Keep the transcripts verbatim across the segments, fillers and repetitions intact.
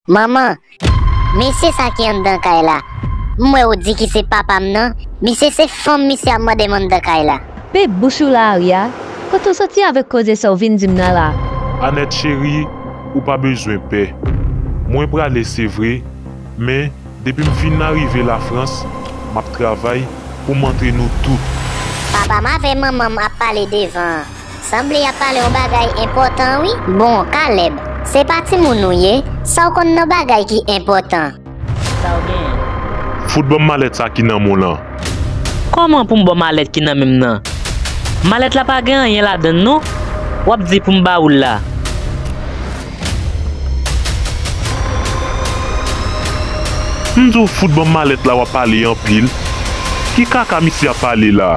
Manman, mesye sa ki anndan kay la, m wè ou di ki se papa m nan, misye se fanm misye ap mande m anndan kay la. Pe bouch ou Laria, kote w soti avèk koze sa w vin di m nan la? Anèt cheri, ou pa bezwen pè. Mwen prale se vre, men depi m fin arive Lafrans, m ap travay pou m antre nou tout. Papa m avè manman m ap pale devan an. Sanble y ap pale yon bagay enpòtan wi. Bon, Caleb, se pa timoun ou ye, sa w konn nan bagay ki enpòtan? Sa w genyen? Fout ban m malèt sa ki nan men w lan. Kòman pou m ba w malèt ki nan men m nan? Malèt la pa gen anyen ladan l non. W ap di pou m ba ou l la. M di w fout ban m malèt la, w ap pale anpil. Ki kaka misye ap pale la?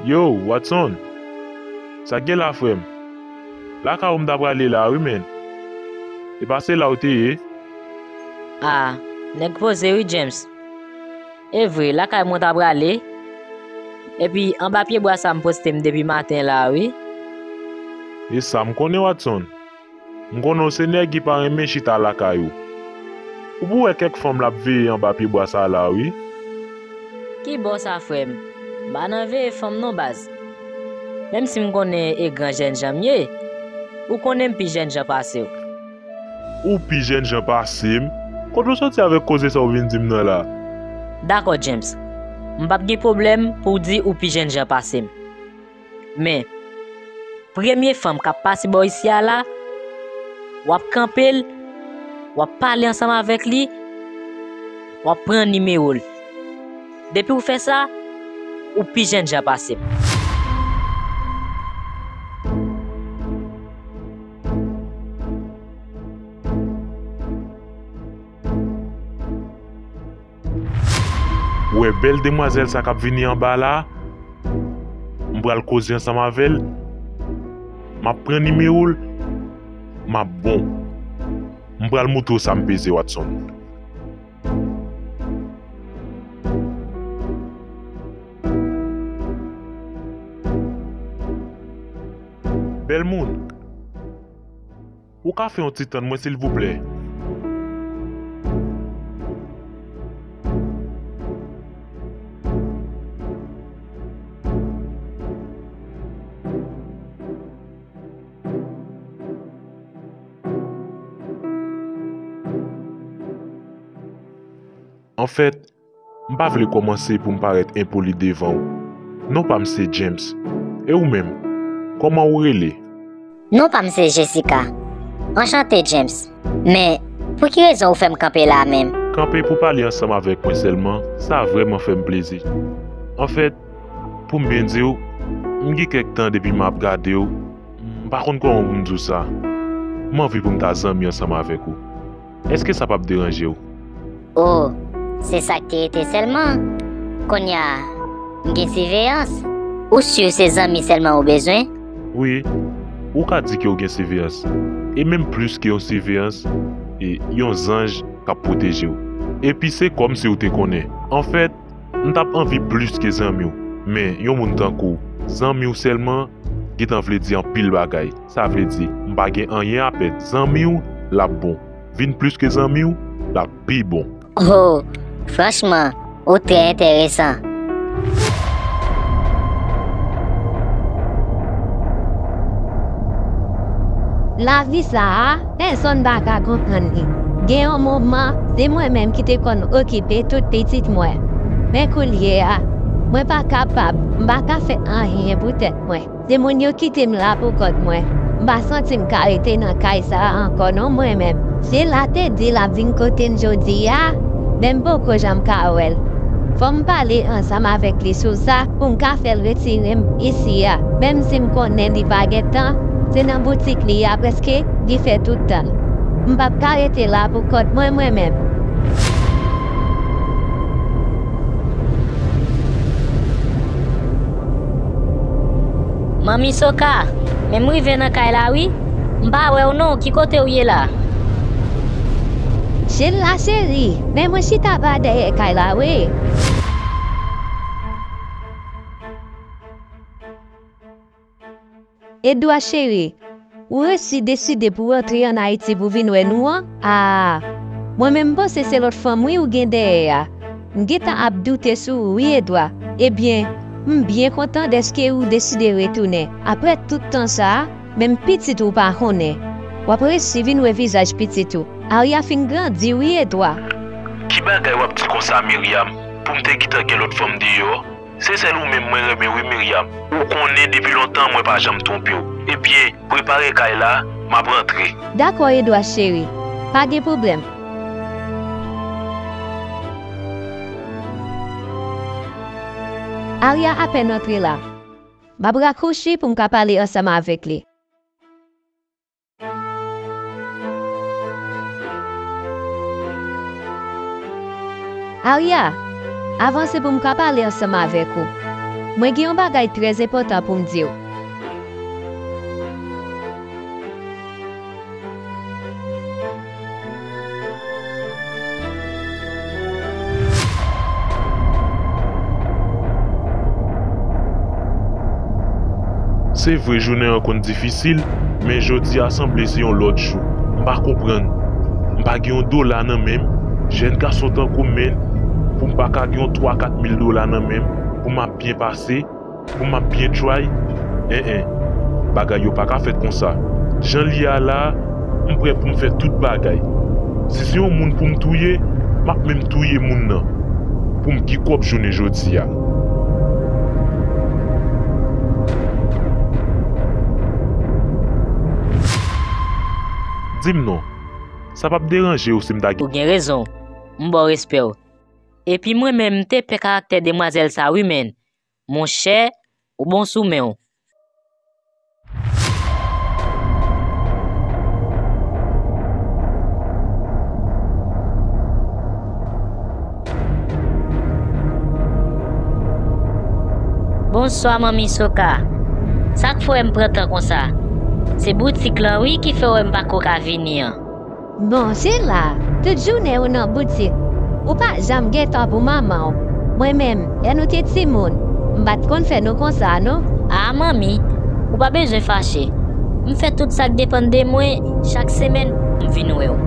Yo, Watson! Sa k gen la, frè m? Lakay ou m ta prale la wi, menn. E pa se la w te ye? A, nèg poze wi, James. E vre, lakay mwen ta prale. Epi anba pye bwa sa m poste m depi maten la wi. E sa m konnen, Watson. M konnen w se nèg ki pa renmen chita lakay ou. Ou pou wè kèk fanm l ap veye anba pye bwa sa la wi. Ki bò sa, frè m? M pa nan veye fanm non, baz. Menm si m konnen e gran jènjan m ye, ou konnen m pi jènjan pase w. Ou pi jènjan pase m? Kote w soti avèk koze sa w vin di m nan la? Dakò, James. M p ap gen pwoblèm pou w di ou pi jènjan pase m. Men, premye fanm k ap pase bò isi a la, w ap kanpe l, w ap pale ansanm avèk li, w ap pran nimewo l. Depi w fè sa, ou pi jènjan pase m. Ou wè bèl demwazèl sa k ap vini anba la? M pral koze ansanm avè l. M ap pran nimewo l. M ap bon. M pral moutre w sa m peze, Watson. Bèl moun, ou ka fè yon ti tann mwen, silvouplè? Anfèt, m pa vle kòmanse pou m parèt enpoli devan w. Non pa m se James. E ou menm? Kòman ou rele? Non pa m se Jessica. Anchante, James. Men, pou ki rezon ou fè m kanpe la a menm? Kanpe pou pale ansanm avèk mwen sèlman, sa vrèman fè m plezi. Anfèt, pou m byen di w, m gen kèk tan depi m ap gade w, m pa konn kòman pou m di w sa. M anvi pou m ta zanmi ansanm avèk ou. Èske sa p ap deranje w? O, se sa k te rete sèlman? Kounye a, m gen siveyans. Ou si se zanmi sèlman ou bezwen? Wi, ou ka di ke w gen siveyans. E menm plis ke yon siveyans, e yon zanj k ap pwoteje w. Epi se kòmsi w te konnen. Anfèt, m t ap anvi plis ke zanmi w. Men, yon moun tankou w, zanmi w sèlman, gentan vle di anpil bagay. Sa vle di, m pa gen anyen a pèd. Zanmi w, l ap bon. Vin plis ke zanmi w, l ap pi bon. Oh, franchman, ou trè enteresan. Lavi sa a, pèsonn pa ka konprann li. Gen yon moman, se mwen menm ki te konn okipe tout pitit mwen. Men koulye a, mwen pa kapab, m pa ka fè anyen pou tèt mwen. Se moun yo kite m la pou kont mwen. M pa santi m ka rete nan kay sa a ankò non mwen menm. Si l a te di l ap vin kote n jodi a, men m poko janm ka wè l. Fò m pale ansanm avèk li sou sa pou m ka fè l retire m isi a. Menm si m konnen li pa gen tan, se nan boutik li a prèske li fè tout tan l. M p ap ka rete la pou kont mwen, mwen menm. M Manmi Soka, men m rive nan kay la wi. M pa wè w non, ki kote w ye la? Sheila cheri, men mwen chita pa dèyè kay la wi. Edwa cheri, ou resi deside pou w rantre ann Ayiti pou vin wè nou an? A! Mwen menm m panse se lòt fanm wi ou gen dèyè a. M gentan ap doute sou ou wi Edwa. Ebyen, m byen kontan dèske ou deside retounen. Apre tout tan sa a, menm pitit ou pa konnen. W ap resi vin wè vizaj pitit ou. Arya fin grandi wi Edwa. Ki bagay w ap di konsa Miryam? Pou m te gentan gen lòt fanm deyò? Se sèl ou menm mwen renmen wi Miryam. Ou konnen depi lontan mwen pa janm twonpe w. Ebyen, prepare kay la, m ap rantre. Dakò Edwa cheri, pa gen pwoblèm. Arya apèn antre la. M ap rakwochi pou m ka pale ansanm avèk li. Arya, avanse pou m ka pale ansanm avèk ou. Mwen gen yon bagay trè enpòtan pou m di w. Se vre jounen an konn difisil, men jodi a sanble se yon lòt jou. M pa konprann. M pa gen yon dola nan men m. Jèn gason tankou m menm, pou m pa ka gen yon twa kat mil dola nan men m, pou m ap byen pase, pou m ap byen try, en en, bagay yo pa ka fèt konsa. Jan l ye a la a, m prè pou m fè tout bagay. Si se yon moun pou m touye, m ap menm touye moun nan, pou m gen kòb jounen jodi a. Di m non, sa p ap deranje w si m ta gen. Ou gen rezon, m ba w respè w. Epi mwen menm m te pè karaktè demwazèl sa wi menn. Monchè, ou bon sou men w. Bonswa manmi Soka. Sa k fè w wè m pran tan konsa? Se boutik lan wi ki fè w wè m pako ka vini an. Bon, Sheila, tout jounen ou nan boutik. Ou pa janm gen tan pou manman w. Mwen menm, lè nou te timoun, m pa t konn fè nou konsa non. A manmi, ou pa bezwen fache. M fè tout sa k depann de mwen, chak semèn, m vin wè w.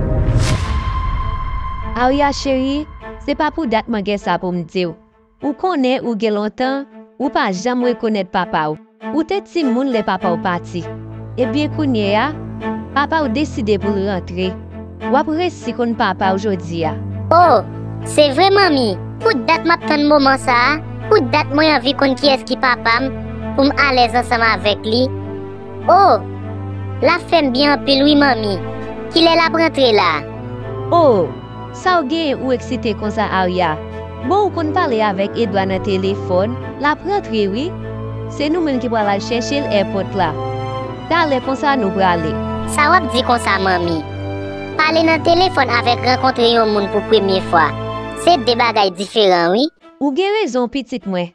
Arya cheri, se pa pou dat mwen gen sa pou m di w. Ou konnen ou gen lontan, ou pa janm rekonèt papa w. Ou te timoun lè papa w pati. Ebyen kounye a, papa w deside pou l rantre. W ap resi konn papa w jodi a. O, se vre manmi, pou dat m ap tann moman sa a, pou dat mwen anvi konn kiyès ki papa m, pou m alèz ansanm avèk li. O, l ap fè m byen anpil wi manmi. Kilè l ap rantre la? O, sa w genyen ou eksite konsa Arya? Bon ou konn pale avèk Edwa nan telefòn, l ap rantre wi. Se nou menm ki pral al chèche l èpòt la. Talè konsa nou prale. Sa w ap di konsa manmi? Pale nan telefòn avèk rankontre yon moun pou premye fwa, se de bagay diferan wi. Ou gen rezon pitit mwen.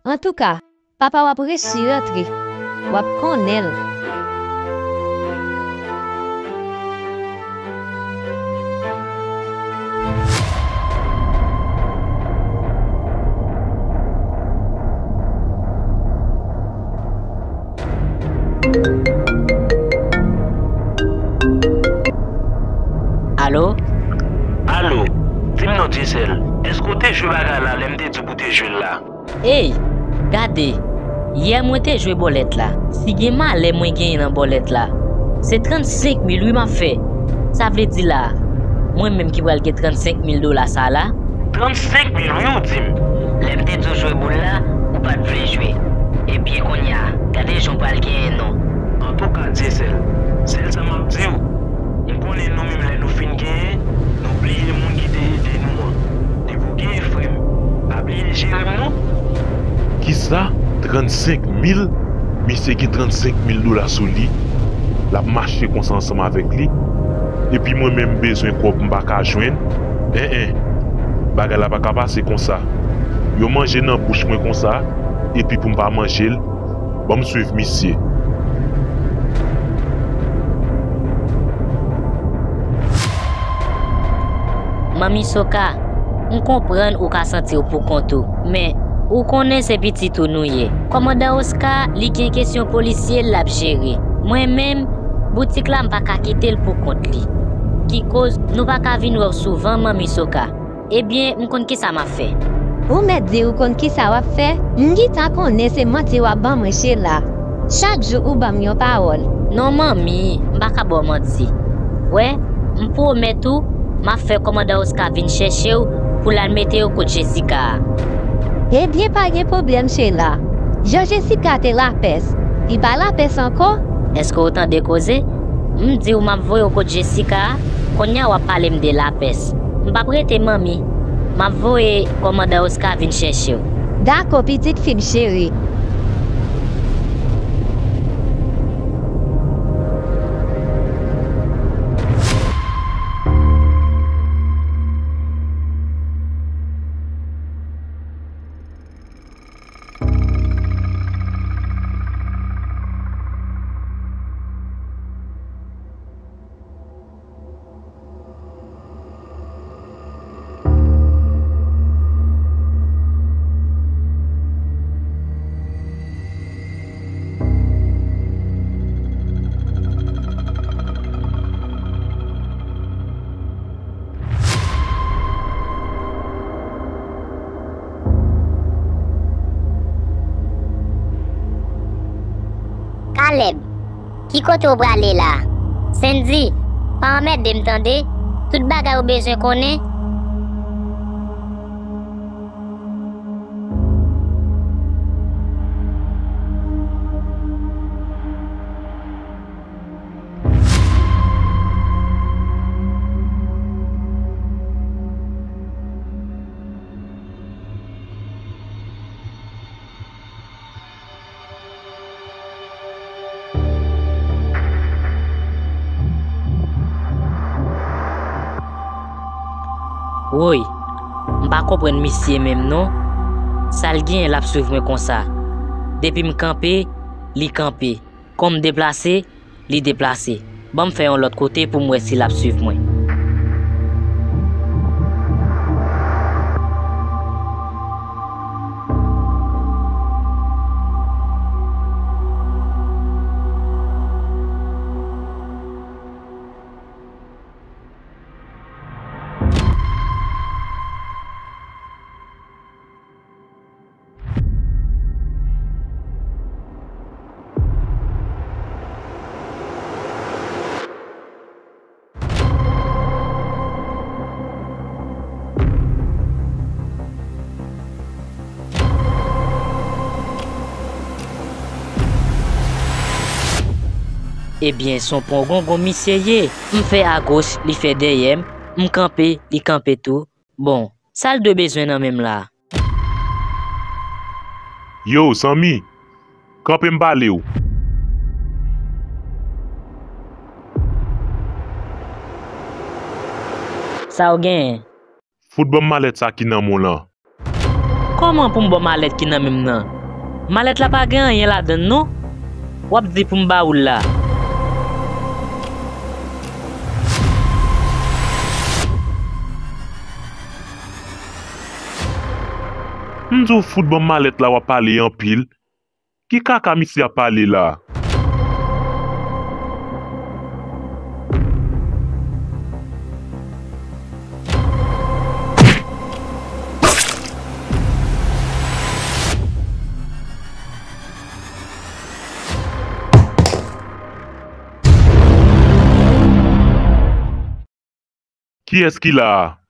Antouka, papa w ap resi rantre. W ap konnen l. Alo? Alo, di m non Dyesèl, èske w te jwe bagay la lè m te di w pou w te jwe l la? Ey, gade, yè mwen te jwe bòlèt la. Si gen malè mwen genyen nan bòlèt la, se trannsenk mil wi m ap fè. Sa vle di la, mwen menm ki pral gen trannsenk mil dola sa la? Trannsenk mil wi ou di m. Lè m te di w jwe boul la, ou pa t vle jwe. Ebyen kounye a, gade jan w pral genyen non. Antouka Dyesèl, sèl sa m ap di w, m konnen nou menm lè nou fin genyen, nou bliye moun ki te ede nou an. Depi w genyen frè m, pa bliye jere m non. Kisa? Trannsenk mil? Misye gen trannsenk mil dola sou li. L ap mache konsa ansanm avèk li. Epi mwen menm m bezwen kòb m pa ka jwenn. En en. Bagay la pa ka pase konsa. Yon manje nan bouch mwen konsa, epi pou m pa manje l, Ban m swiv misye. Manmi Soka, m konprann ou ka santi w poukont ou, men ou konnen se pitit ou nou ye. Kòmandan Oscar, li gen kesyon polisye l ap jere. Mwen menm, boutik la m pa ka kite l poukont li. Ki koz nou pa ka vin wè w souvan, Manmi Soka. Ebyen, m konn kisa m ap fè. Ou mèt di ou konn kisa w ap fè? M gentan konnen se manti w ap ban mwen, Sheila. Chak jou ou ban m yon pawòl. Non, manmi, m pa ka ba w manti. Wè, m pwomèt ou, m ap fè kòmandan Oscar vin chèche w pou l al mete w kot Jessica a. Ebyen, pa gen pwoblèm, Sheila. Jan Jessica te lapès, li pa lapès ankò? Èske w tande koze? M di w m ap voye w kot Jessica a, kounye a w ap pale m de lapès. M p ap rete, manmi. M ap voye kòmandan Oscar vin chèche w. Dakò, pitit fi m cheri. Caleb, ki kote w prale la? Sandy, pa anmède m tande, tout bagay ou bezwen konnen. Woy, m pa konprann misye menm non. Sa l genyen l ap swiv mwen konsa? Depi m kanpe, li kanpe. Kon m deplase, li deplase. Ban m fè yon lòt kote pou m wè si l ap swiv mwen. Ebyen, se yon pon gongon misye ye. M fè agoch, li fè dèyè m. M kanpe, li kanpe tou. Bon, sa l dwe bezwen nan men m la? Yo, Sanmi, kanpe m pale w. Sa w genyen? Fout ban m malèt sa ki nan men w lan. Kòman pou m ba w malèt ki nan men m nan? Malèt la pa gen anyen ladan l non. W ap di pou m ba ou l la. M di w fout ban m malèt la, w ap pale anpil. Ki kaka misye ap pale la? Kiyès ki la a?